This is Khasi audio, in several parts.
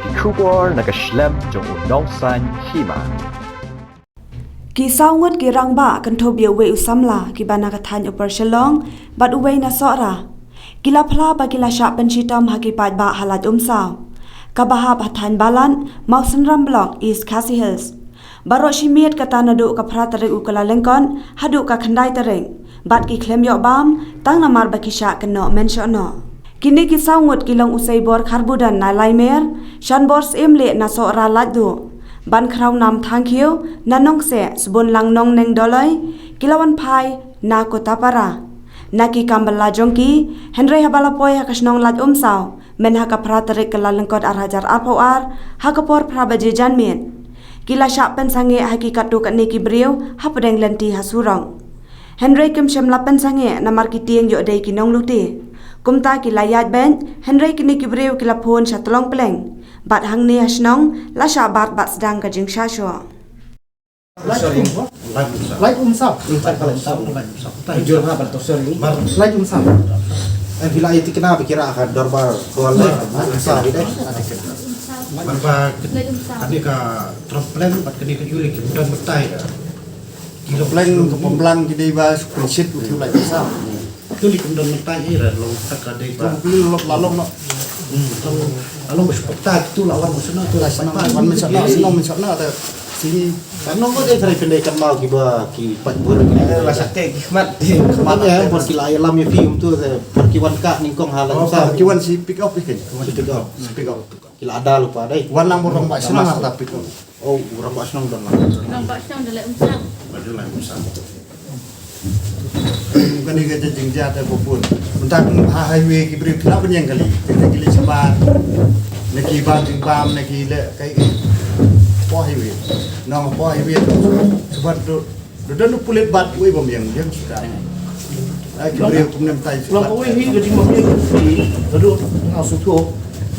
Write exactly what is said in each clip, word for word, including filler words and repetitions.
Ki khubor na ka shlem jong u nongsan hima. Ki saw ngut ki rangbah kynthup ïa uwei u samla kiba na ka thaiñ Upper Shillong bad uwei na Sohra ki la phla ba ki la shah pynshitom ha ki paidbah ha Laitumsaw kaba hap ha thaiñ Balat, Mawsynram Block, East Khasi Hills. Baroh shi miet kata naduh ka phra tarik u Kyllalyngkot haduh ka khyndai tarik bad ki khlem ïoh bam tang namar ba ki shah kynnoh mynshohnoh. Kine ki saw ngut ki long u Seibor Kharbudon na Laimer, Shanbor Syiemlieh na Sohra Laitduh, Bankhrawnam Thangkhiew na Nongkseh, Sbunlang Nongneng Doloi, ki la wan phai na Kotapara. Na ki kam bylla jong ki, hynrei haba la poi ha ka shnong Laitumsaw, myn ha ka phra tarik Kyllalyngkot ar hajar arphew ar, ha ka por phra baje janmiet, ki la shah pynsangeh ha ki katto katne ki briew hapdeng lynti ha surok. Hynrei kim shym la pynsangeh namar ki tieng ïoh dei ki nonglute. Kumta ki la ïaid beit, hynrei kine ki briew ki la phone sha Tlong Pleng. Bad hangne ha shnong la shah bat bad sdang ka jingshah shoh. Laitumsaw. Laitumsaw. Laitumsaw. Laitumsaw. Eh, phi la ïa tikna ba ki rah ha ka dorbar Laitumsaw. Mar ba kane ka Tlong Pleng bad kane ka Iewlei kim don batai. Ki Tlong Pleng ka Pemblang ki dei ba shu pynshit u Laitumsaw. Tu li kum don mynta hi ra long tak ka dei ba. Long, long, long, long. Hmm, long, long ba shu pynta tu la wan mynshuwa tu la shnong, wan mynshuwa, shnong mynshuwa ta. Sini. Kan long ko dei trai pyndai kan mau ki ba ki pat bur. Eh, la sak te ki khmat. Khmat ya, bor ki la ïalam ïa phi um tu te, bor ki wan ka nyngkong ha la. Oh, bor ki wan shi pick up ïa ki. Shi pick up. Shi pick up. Ki la da lypa dei. Wan lang bor rangbah shnong ha ta pick up. Oh, u rangbah shnong don lang. Rangbah shnong don Laitumsaw. Don Laitumsaw. Kane ka jingjia te ko pun. Mynta ha highway ki briew ki la pynïeng kali. Kita ki leit shabar. Na ki bam jingbam, na ki leh kai. Hapoh highway. Nong hapoh highway. Shabar tu. Don u pulit bad uei bym ïeng, ïeng suda. Ai ki briew kumne mynta. Long kawei hi ka jingmaphi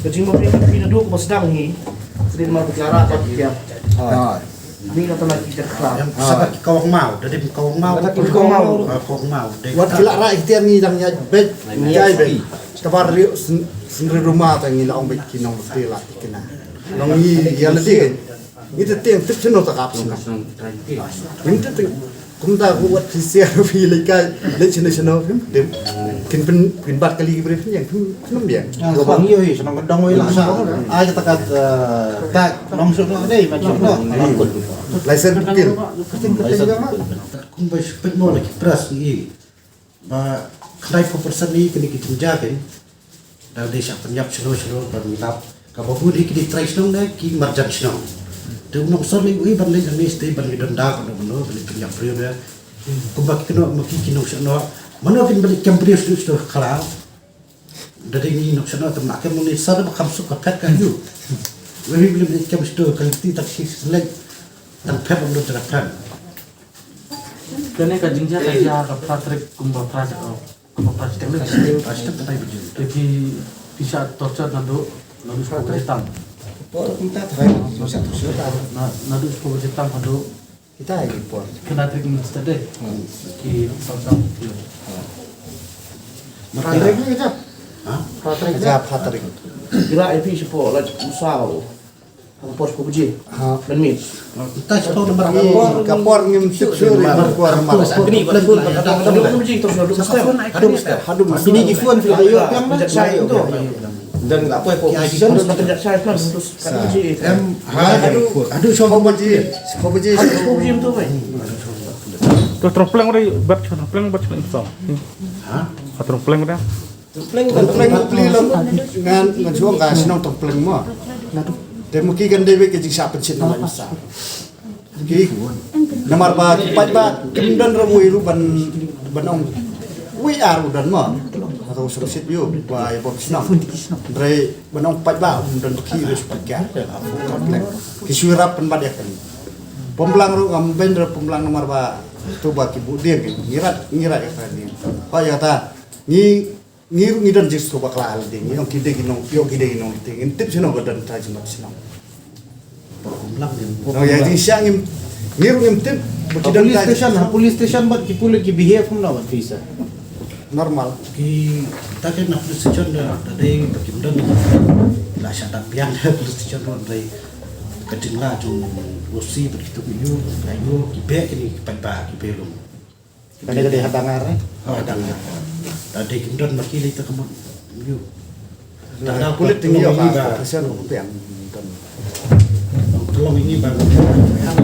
ka jingmaphi naduh ba sdang hi. Sdang ma ka jara ka jia. Ni kata na ki jia kla. Sa ka kawang mau, da dei kawang mau. Kata ki kawang mau. Ah, kawang mau. Wat ki la rah ki tiar ngi dang ïaid beit. Ïaid beit. Kaba riew syn-, syn riew ruma ta ngi la ong beit ki nong te la tikna. Nong ngi ïa la dei. Ngi te tieng tip shano ta kap shano. Ngi te tieng. Kumta ku wat phi siar phi leit kai, leit shano shano phim tip. Kin pyn, kin bat kali ki briew phin ïeng, phim, phim ïeng. Ah, kham ïohi, shnong ka dong ïohi la. Ai kata ka, eh, tak, nong shnong dei, man shnong. License pin. License. Kumba pynmong la ki press ni. Ba khyndai phew percent ni kine ki jingjia kin. Da dei shah pynïap shano shano ban ngi lap. Kaba bun hi ki dei trai shnong ne ki marjan shnong. Te u nongsor ni u i ban leit hangne sdei ban leit donda kano kano ban leit pynïap briew ne. Kumba ki kynnoh ma ki ki nongshah noh. Mano kin ban leit kem briew sdei sdei khlaw. Da dei ngi nongshah noh te ma kem ngi sa da ba kham suk ka phet ka yu. Wei ban leit kem sdei ka leit tak shi leit. Tang phet ban leit tang phet. Kane ka jingjia ka jia ka phra tarik kumba phra, eh, kumba phra shiteng ne. Phra shiteng, phra shiteng. Te ki, ki shah torture naduh, naduh shiphew baje tam. Por kumta tharai, shah torture ta. Na, naduh shiphew baje tam haduh. Kita ai por. Khyndai tarik mynta dei. Hmm. Ki torture. Phra tarik ni ka jia. Ha? Phra tarik. Ka jia phra tarik. Kira ai phi shiphew la usa. Ka por shiphew baje. Ha. Ban mih. Kita shiphew namar ka por. Ka por ngim tip shuh ri, ka por namar. Kini ba la phone ka dang dang. Haduh mesti. Haduh mesti. Kini ki phone phi la ïoh pang ba. Dan ka poi position. Em, ha, haduh, haduh shiphew baje. Shiphew baje. Haduh shiphew baje tu bai. To Tlong Pleng ri bat Tlong Pleng bat Tlong Pleng. Ha? Tlong Pleng dah. Tlong Pleng, Tlong Pleng u pli lang ngan, ngan shuwa ka shnong Tlong Pleng mo. Te mo ki kan dei beit ka jingshah pynshit na Laitumsaw. Ki namar ba ki paidbah kim don ruh uwei ruh ban, ban ong uwei ar u don mo. Hato u sngewsih ïa u ba ïa bom shnong. Hynrei ban ong paidbah um don ki ruh shu pyrkhat. Ki shu ïarap pynbat ïa kane. Pemblang ruh ngam beiñ ruh pemblang namar ba to ba ki buh dieng ki ngi rat, ngi rat ïa kane. Ba ïa ta ngi Ngi ruh ngi don jingsngewbha bakla ha lade, ngi ong ki dei ki nong, ïoh ki dei ki nong lade, ngim tip shano ba don trai jingbat shano. Por kumlang din. Nong ïa jingshah ngim, ngi ruh ngim tip ba ki don police trai station, ha police station bad ki pulit ki behave kumno bad phi sa. Normal. Ki ta ki na police station da, da dei ba kim don. La sha dang biang da police station ruh dei ka jingla jong O C bad kitu ki yu, ka yu, ki beh kini ki paidbah ki beh lum. Kane ka dei ha dangar, eh? Ha dangar. Da dei kim don ma ki lei ta ka mut yu. Tang da pulit tang ïoh ba ka sel ko pian. Tang long ini ba ka sel ko pian.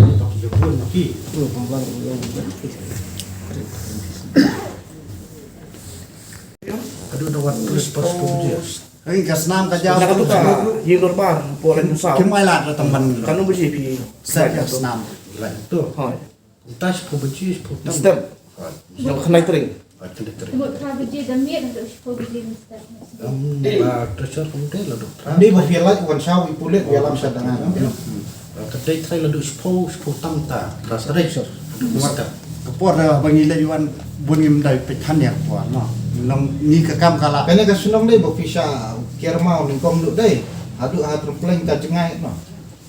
Ka dei da wat pulit pas ko je. Ai ka snam ka jaw. Ka tu ka ye normal po len sa. Kim ai la da tang ban. Ka nu ba ji pi. Sa ka snam. Tu. Hai. Uta shiphew baje, shiphew tam. Step. Yang khnai tring. Khnai tring. Mut phra baje da miet haduh shiphew baje mynstep. Em, ba treasure kumte la duk phra. Dei ba phi lait wan shaw i pulit ïalam sha dangan. Ka dei trai la duk shiphew, shiphew tam ta. Ka dei sir. Ka por da ba ngi leit wan bun ngim dei peit khan ïa ka por no. Long ngi ka kam ka la. Kane ka shnong dei ba phi sha Kiar Maw nyngkong duk dei. Haduh ha Trempleng ka jngai no.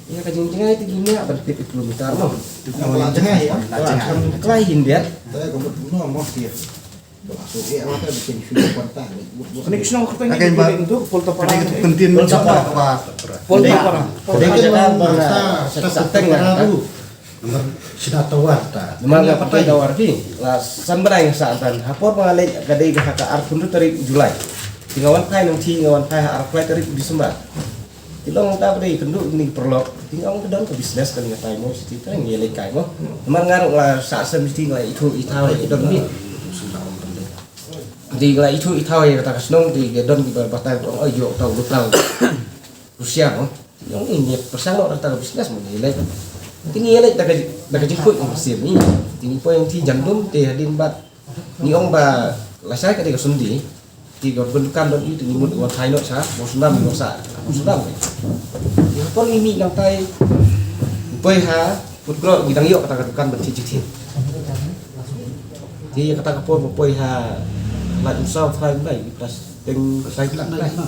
Ïa ka jingjngai te ki ngiah ban peit kilometer no. Ka la jngai ïa. Ka la jngai. Ka la hin biat. Te ka mut no mo phi. Ka la so ïa ma ka bikin shu kontak. Kane ki shnong kata ngi ba tu pol ta para. Kane ka tu kentin. Pol ta para. Pol ta para. Pol ta para. Kane ka tu ta ta ta ta ta. Namar sida tawar ta. Namar nga patai tawar phi. La san bnai nga sah tan. Ha por ba nga leit ka dei ka ha ka arphew hynriew tarik Julai. Te nga wan phai nangta nga wan phai ha arphew lai tarik December. Te long ta ba dei kynduh kine ki paralok. Te nga ong ka don ka business kane ka tai mo, siti ta ngi leit kai mo. Namar nga ruh nga sah sem siti nga ithuh ithaw ïa ki don ni. Te nga ithuh ithaw ïa kata ka shnong te ka don kiba batai ong oi ïoh tau lutang. Rusia mo. Ngi ong ngi pyrshang noh da kata ka business mo ngi leit. Te ngi leit da ka, da ka jingkhuid ngi sir ngi. Te ngi poi ngi ti jandum te hadien bad ngi ong ba lashai ka dei ka Sunday. Te ka bun dukan don ïa te ngi mut wan thai noh sha Mawsynram ngi wan sah Mawsynram. Ngi hapor ngi mih nangtai ngi poi ha Food Court ngi dang ïoh kata ka dukan ban thied jingthied. Te ïa kata ka por ba poi ha Laitumsaw thrai ngi plas. Teng sai kla nai ma.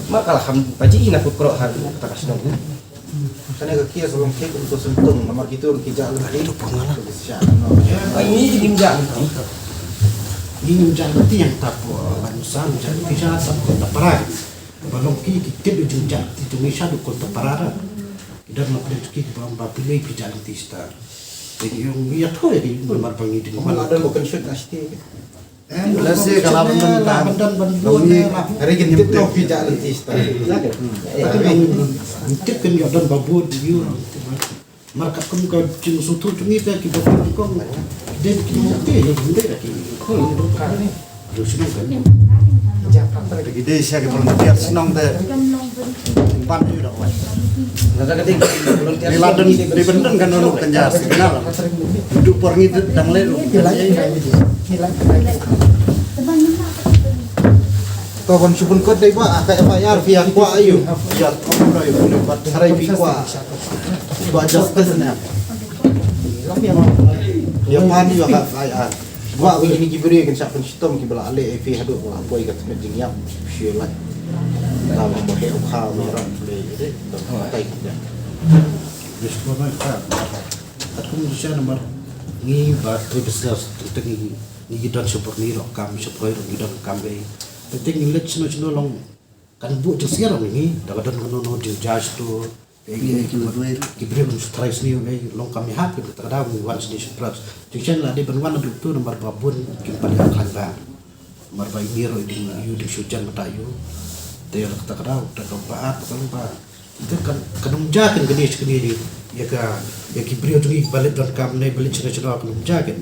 Ma ka la kham paji ina kut krok ha ta ka shnong. Kane ka kias long kek untuk sentung namar kitu ki ja lagi. Ai ni ngim ja. Ni ngim ja ti yang ta po ban sang ja ti ja ta ko ta para. Ba long ki ki tip ju ja ti tu ngi sha du ko ta para. Ki dar ma pde ki ba ba pile ki ja ti sta. Te ki yong ya thoi ki mar ba ngi ti ma la don ko kan shut na sti. Em, la se ka la ban ban ban ban ban ban. Hari kin tip no pi ja lynti sta. Tip kan yo don ba bud yu. Mar kat kum ka jing su thu chung ite ki ba kong. Den ki mo te yo den de ki. Yo sino kan. Ki de sia ki volunteer shnong de. Ban yu da wai. Ngi la don, dei ban don ka nonok tanja signal. Duk por ngi dang leh ruh. To ban shu pun kot dei ba ka F I R phi ïa kwah ayu. Ïa kwah ayu, ba tharai phi kwah. Ba justice ne. Ïa pan ïa ka F I R. Ba wi ini ki briew kan sha shitom ki ba la leh ïa phi haduh ba la poi ka tnat jingïap shu lait. Ta ba ba he u kha u ran ble ïa dei. Ta ba tai ki. Bis ko mai ka. At kum di sha namar ngi ba tu business tu ngi ngi don sha por ngi ro kam sha por ngi don kam bei. Te ngi leit shino shino long kan bu tu siar ngi da ba don no no di judge tu. Ki briew ban shu tharai sniew ngi long kam ïahap ki ba ta ka daw ngi wan sniew shu pras. Jingshen la dei ban wan na duk tu namar ba bun kim pat ïa khlaiñ ba. Namar ba i ngi ruh i ding ïu ding shu jan mata ïu. Te la kata ka daw ta ka ba at ka long ba. Te kan kan ym ja kan ka dei shu ka dei ïa ka ïa ki briew jong ngi ba leit donkam ne ba leit shu shu kan ym ja kan.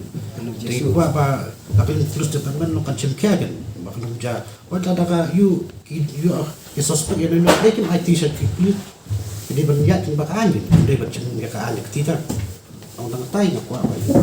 Te kwah ba la ka lynti police department long kan shim khia kan ba kan ym ja. Wat la da ka ïu ki ïu ah ki suspect ïa ngi dei kim ai ti sha ki police. Ki dei ban ïaid kin ba ka aiñ, ki dei ban chim ïa ka aiñ ka kti ta. Ong dang tai nga kwah ba ïa.